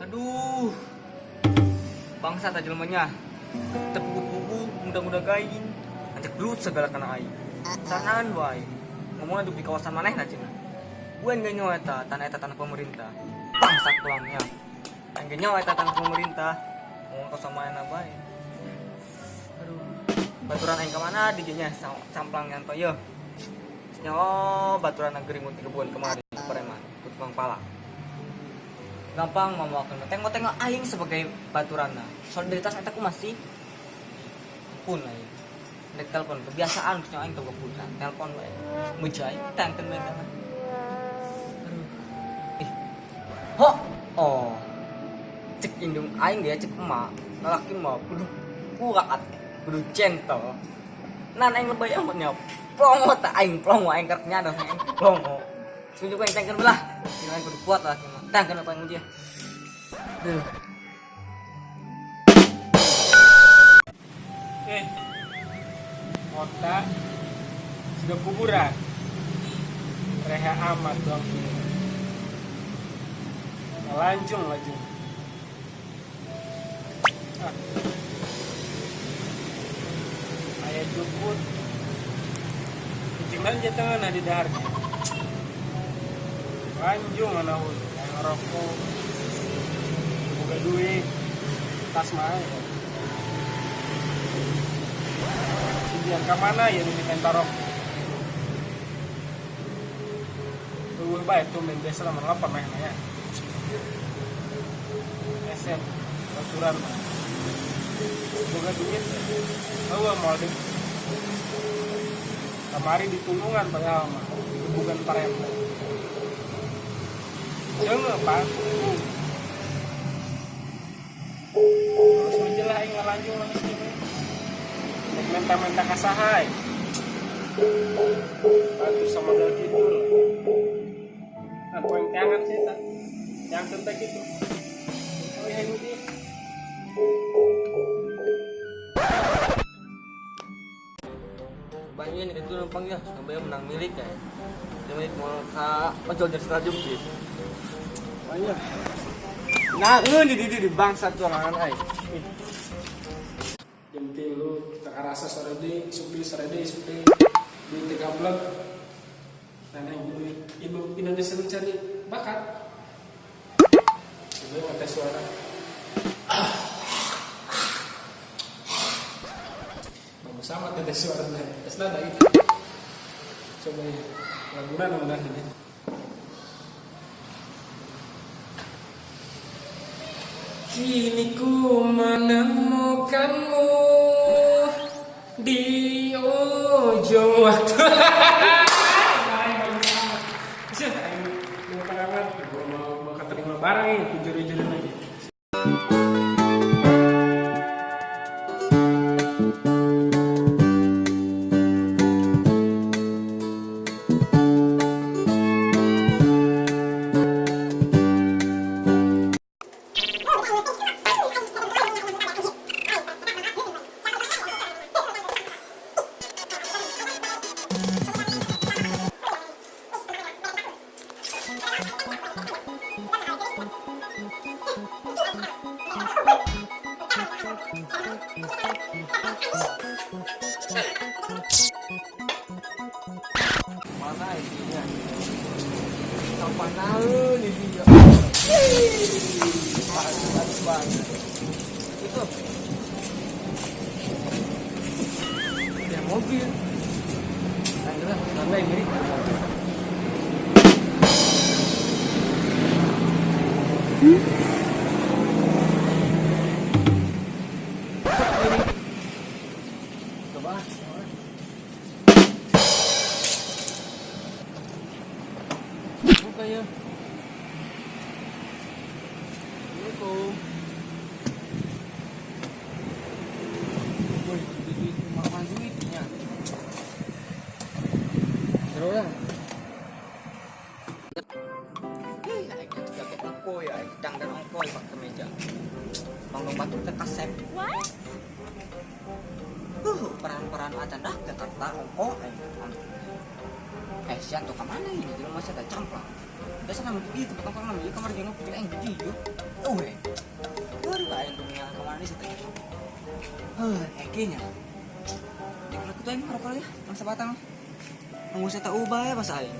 Aduh. Bangsa ta jelmanya. Tepugu-pugu, muda-muda gaing. Anjek gelut segala kana aing. Sanaan wae. Ngomongna di kawasan manehna cenah. Gue nggak nyawa eta, tanah eta tanah pemerintah. Bangsa tulangnya. Aing ge nyawa eta tanah pemerintah. Ngomong ke sama manehna bae. Aduh. Baturan aing ka mana didinya camplang nyanto yeuh. Nyawa baturan negeri mun tiga bulan kemarin preman, ku tukang pala. Gampang mamawakeun tengok-tengok aing sebagai baturanna. Solidaritas eta ku masih pun aing. Dek telepon kebiasaan geus aing teu keputusan. Telepon wae. Mujai tangkeun bae kana. Aduh. Ih. Ho. Oh. Cek indung aing ge cek emak, lalaki mah kudu kuat, kudu gentle. Nan aing lebay amat nya. Plongo tak aing plongo aing karek nyadar aing plongo. Setuju aing tangkeun belah. Aing kudu kuat lalaki mah. Tangkeun apa yang dia. Duh. Eh, kota sudah kuburan. Reha amat dong. Lanjung lajung. Ah. Aya jukut. Kucing aja tengah di daharnya. Lanjung anahun, yang ngerokok. Boga duit. Tas mah ya. Biar ke mana ya ini mentarok. Tuh baik tuh main biasa sama lapar mah ya. Esep, aturan mah. Boga duit. Oh, mau deh. Kamari di tulungan padahal mah, bukan parem. Jangan pak. Terus menjelah aing ngalanjung langsung ini. Menta-menta kasahai. Atur sama modal kidul. Nah, poin tangan sih tak. Yang tentang gitu. Oh iya ini dia. Banyak ini itu numpang ya, sampai menang milik ya. Dia milik mau ka ojol dari stadion sih. Banyak. Nah, ini di bangsa tuangan aing. Jam 3 kita rasa sore deh, supir sore deh, supir di tiga blok. Nah, yang ibu Indonesia mencari bakat. Coba ngetes suara. Bagus amat ngetes suara nih. Tes nada gitu. Coba ya. Laguna mana ini? Kini ku menemukanmu di ujung waktu. Mau terima barang ini, ku juri-juri lagi. Mana isinya? Sampai naon ini ya. Bagus banget. Itu. Ada mobil. Nah, jelas, sampai mirip mobil. Coba. Buka ya. Assalamualaikum. Woi, duit makan duitnya. Seru lah. Hei, aing jago ongko ya, aing dangdan ongko pak ke meja. Bang batur teh kasep. Peran-peran acan dah Jakarta ongko aing. Sian tuh kemana ini? Di rumah saya ada camplang. Biasa nama di tempat nongkrong nama ieu kamari jeung ngopi aing di dieu. Oh we. Baru aing tuh ngan kamari sih. Heuh, heke nya. Di kalau kitu aing ngarokok ya, tong sabatang. Nunggu saya tahu bae pas aing.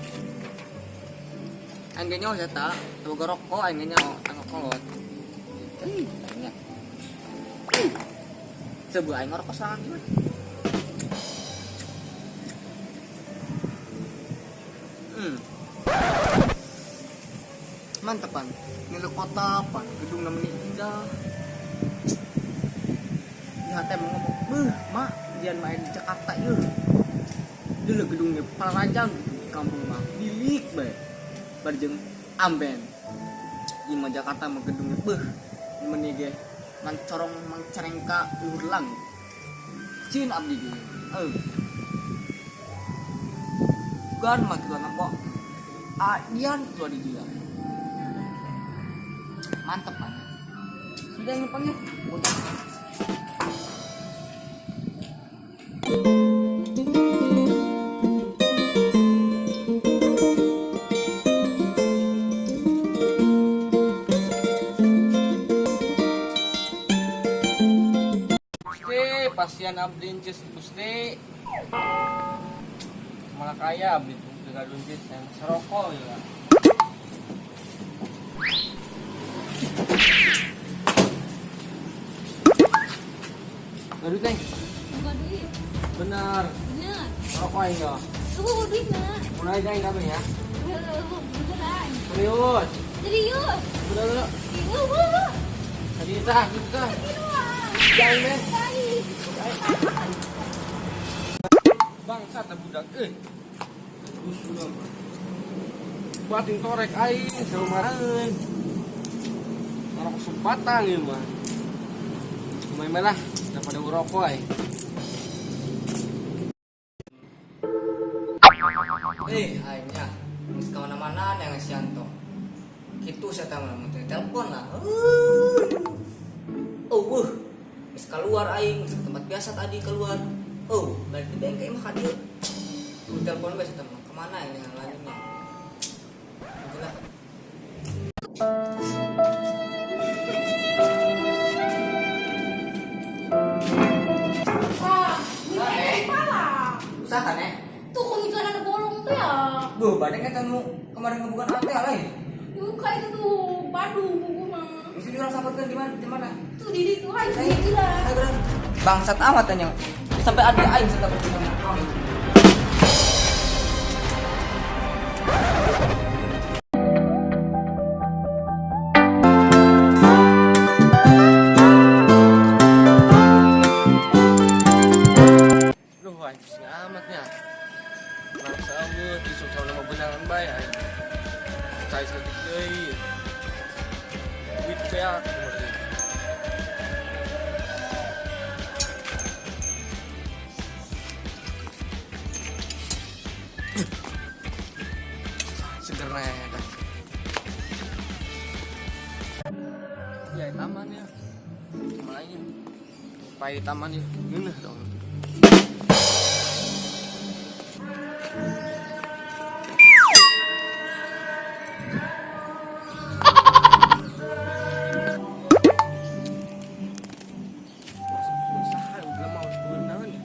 Aing ge nyaho saya tak, boga rokok aing ge nyaho, tangok kolot. Ih, tanya. Sebuah aing ngarokok sorangan gimana? Mantepan. Ngilu kota pan, gedung namanya indah. Di hati mau ngomong, "Beuh, mak, jangan main di Jakarta yeuh." Dulu gedungnya parajang di kampung mah, bilik bae. Bari jeung amben. Di mah Jakarta mah gedungnya beuh, meuni ge mancorong mangcerengka luhur langit. Cin abdi ge. Heuh. Gan mah kitu nempo. Adian kitu di dia. Mantep kan. Sudah yang panggil. Gusti, pasien abdi Encis Gusti. Malah kaya abdi tuh gaduh Encis yang serokok ya. Gaduh teh. Buka duit. Benar. Bener. Rokok aing ya. Tunggu duit nak. Mulai aja aing kami ya. Beneran. Serius. Serius. Udah dulu. Iya, bu. Tadi sah gitu sah. Jangan men. Bangsat budak eh. Terus sudah. Bating torek aing saumaraeun. Ngarokok sebatang ieu mah. Lumayan lah daripada ngerokok aing. Aingnya geus ka mana-mana yang Sianto. Kitu saya tahu mun teh telepon lah. Oh, geus keluar aing, geus ke tempat biasa tadi keluar. Oh, balik di bengkel mah ka dieu. Ku telepon bae saya mah kemana ini yang lanjutnya. Itulah. Ah, duit kepala. Usaha nek. Tuh kok celana bolong tuh ya. Duh, badan kan kamu kemarin ngebukan ate lah. Buka itu tuh, Bandung buku mah. Mesti orang samperin di mana? Di mana? Tuh di itu ayo gitu lah. Ayo, berang. Bangsat amat tanya. Sampai ada aing serta berguna. Duh, aing pusing amatnya. Bangsa amat, isuk sama nama benangan bae aing. Saya sakit deui. Duit beak kemarin. Seger dah. Ya taman ya. Malahnya. Pai taman ya. Ngeuneuh dong. Usaha udah mau naon ya.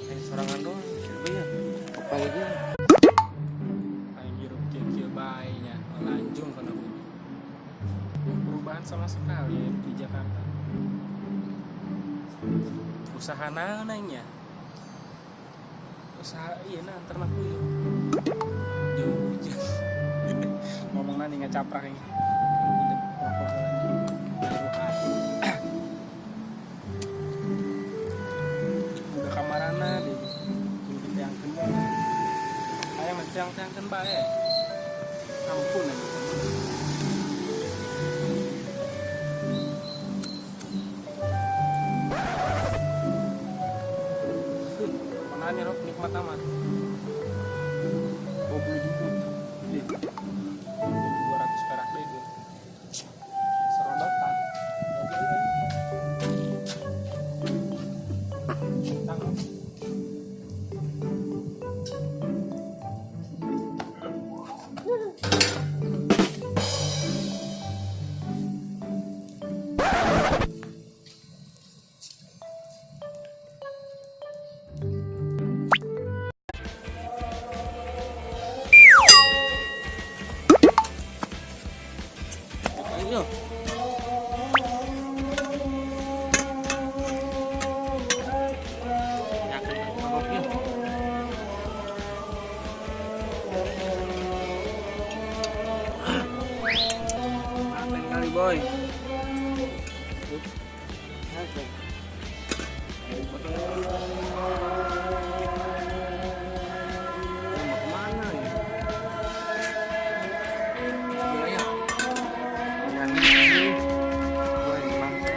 Kayak sorangan doang, siapa ya? Apa lagi? Aing hirup kieu-kieu bae nya, lanjung kana bumi. Perubahan sama sekali ya di Jakarta. Usaha naon aing nya? Usaha ieu na ternak uyuh. Jauh hujan. Ngomongna nih ngacaprak ini. Hidup rokok lagi. Udah kamarana deh. Kudu diteangkeun bae. Aya mah diteang-teangkeun bae. Ampun aja. Mana nih rok nikmat amat. 20 jemput. Ih. 200 perak deh gue. Serodotan. Tangkap. Oi. Mau kemana ya? Gila ya. Jangan gini. Gua ini bangsa.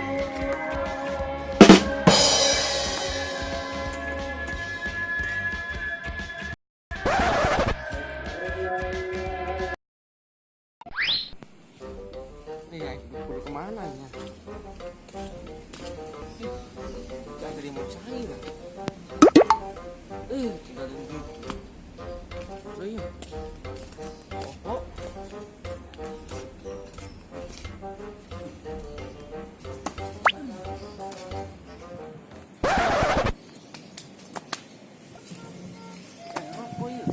Nih, kudu kemana ya? Ih, jangan dari mau cari lah. Tidak ada gitu. Iya. Oh, oh. Rokok ya?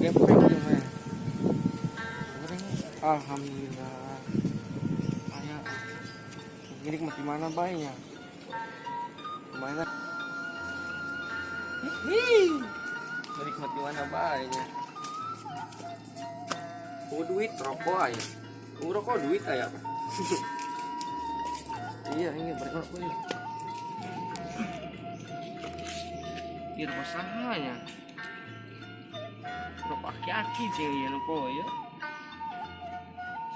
Gepeng dia mah. Alhamdulillah. Aya. Ini mati mana bae nya? Kemana? Hihi. Mati mana bae nya? Oh duit rokok aya. Oh rokok duit aya apa? Iya, ini berrokok ya. Iya, rokok saha nya? Rokok aki-aki sih ya rokok ya.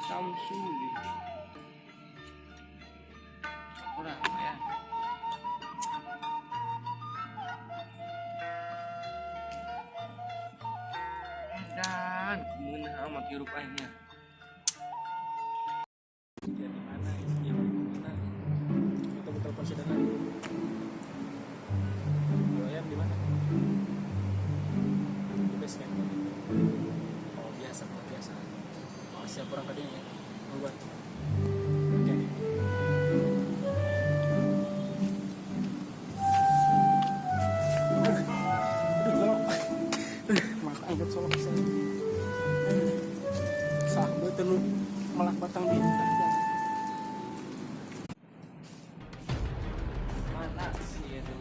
Samsul. Ora ya. Dan kemudian amat hirup aingnya. Dia di mana? Dia di mana? Kita mau telepon si Danan. Ayam di mana? Di base camp. Oh biasa, oh biasa. Oh siap orang tadi ya. Nungguan. Oke. Aduh, aduh, mata angkat solok saya. Sah, betul lu melak batang di. Mana sih itu?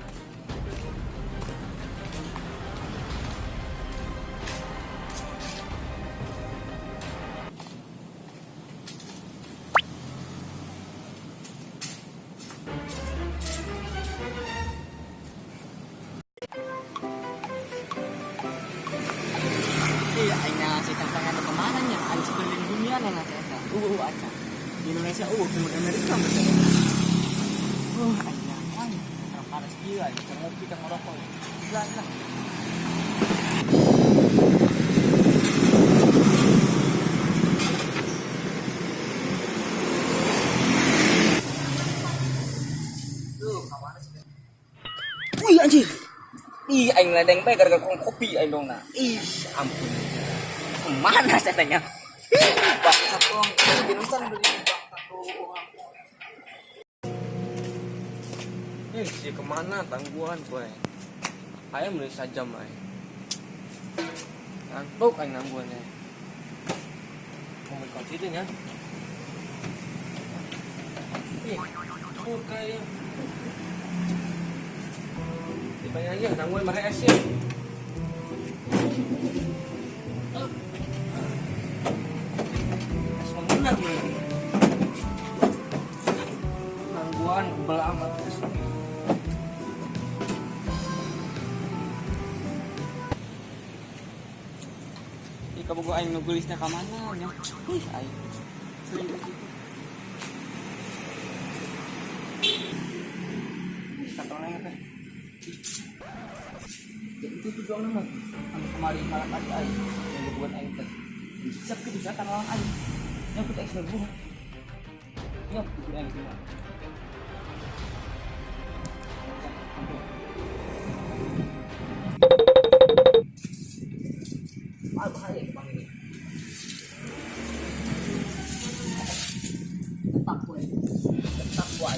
Iya, aing ngasih tantangan kemana nya? Aing sekeliling dunia nih ngasih eta. Acan. Di Indonesia ke Amerika betul. Aing nyaman. Orang panas gila, aing bisa ngopi, bisa ngerokok. Gila lah. Duh, kemana sih? Wih, anjir. Ih, aing ledeng bae gara-gara kurang kopi aing dong nah. Ih, ampun. Kemana saya tanya? Bangsat dong. Binusan beli bangsat dong. Ih, si kemana tangguhan gue? Ayam beli sajam ay. Ngantuk aing nangguannya. Mau beli kunci itu ya? Ih, buka ya. Dibayar aja, nangguan pakai es ya. Es mengenang nih. Nangguan kebel amat es. Ih, kabogo aing nu geulisna ka mana nya? Ih, aing. Serius gitu. Ih, kantongnya teh. Ya, itu tujuan nama anu kemarin malam tadi aing yang buat aing teh. Siap gitu saya lawan aing. Yang kita ekstra gua. Yang tujuan aing gimana? Ah, bahaya bang ini. Tetap gue. Tetap gue.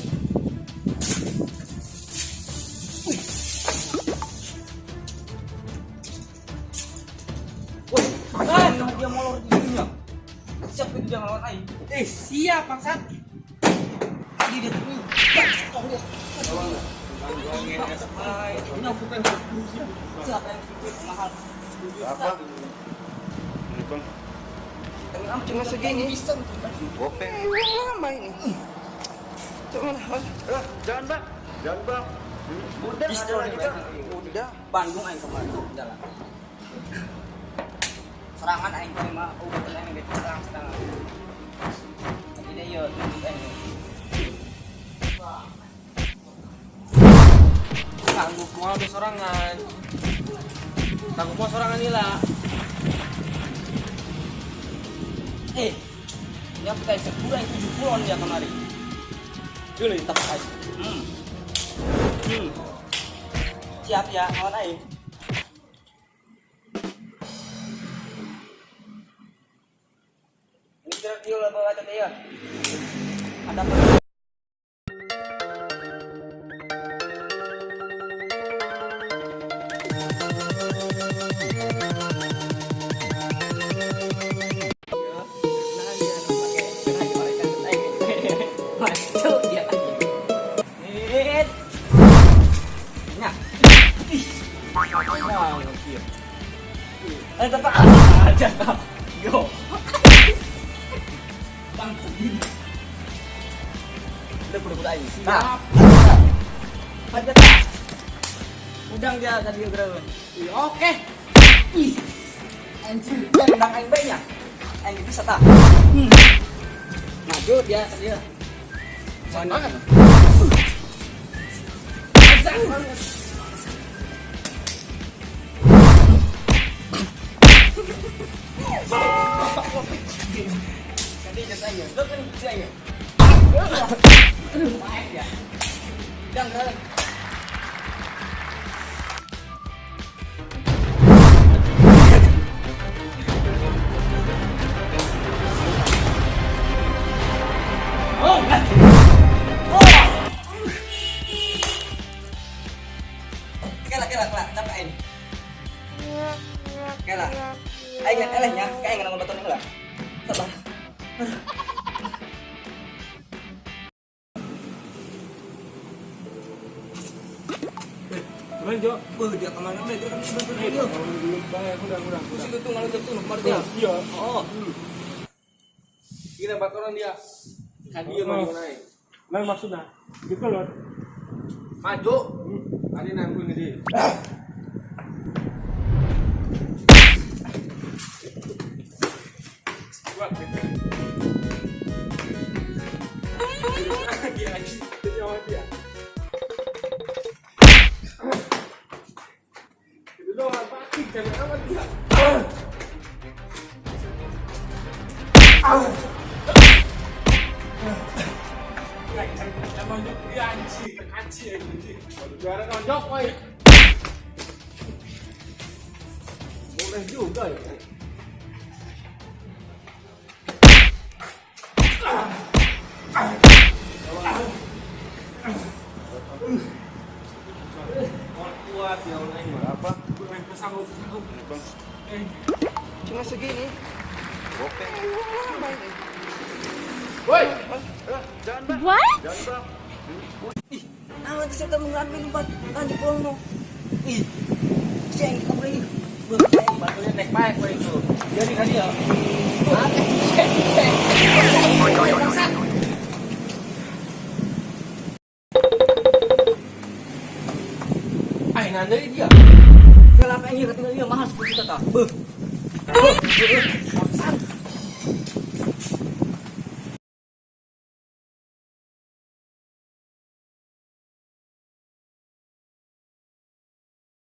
Woi, ah, dia molor di dunia. Siap itu jangan lawan aing. Siap bangsat. Tadi dia tuh. Ini aku kan siapa yang mahal? Apa? Ini bang. Cuma segini. Bisa. Uang lama ini. Coba mana? Jangan bang, jangan bang. Udah ada lagi bang. Udah. Bandung aing kemarin jalan. Serangan aing kemarin mah udah tenang aing serang serangan. Tapi dia yo tunjuk aing. Tangguh moal di sorangan. Tangguh moal sorangan lila. Ini apa kayak sepuluh aing 70 dia kemarin. Dulu tetap aing. Siap ya, kawan aing. Ini gerak dia lah bawa ya. Ada apa? Masuk dia kan. Nya. Ih. Wah, kieu. Tetap aja. Yo. Bang sedih. Udah kuda-kuda aing. Nah. Ada tak? Udang dia tadi berapa? Oke. Ih. Anjir, udang aing bae nya. Aing bisa tak? Maju dia tadi ya. Mana? Ganti jas aja. Lo kan bisa ya. Aduh, main ya. Dang, dang. Oh, oh. Kela, kela, kela, capek ini. Kela. Aing elehnya, kayak nggak nonton lah. Salah. Gimana Jo? Wah, dia kemana mana? Dia kan sebentar dia. Bang, aku udah. Terus itu tuh ngalur tuh kemarin dia. Iya. Oh. Kita empat orang dia. Kan dia maju naik. Nah, maksudnya gitu loh. Maju. Ada nanggung ini. Dia dia. Itu doang pasti jangan amat dia. Nonjok dia anjing, anjing anjing. Juara nonjok, woi. Boleh juga ya. Kuat ya orang ini Apa? Sanggup, sanggup. Cuma segini. Uang lama ini. Woi. Jangan bang, What? jangan bang. Ih, nah itu siapa mengambil tempat lanjut pulang no. Ih, siang kita boleh. Batunya naik baik woi itu. Jadi kan dia. Ah, nandai dia. Kalau apa yang tinggal dia mahal 10 juta tak? Beuh. Beuh.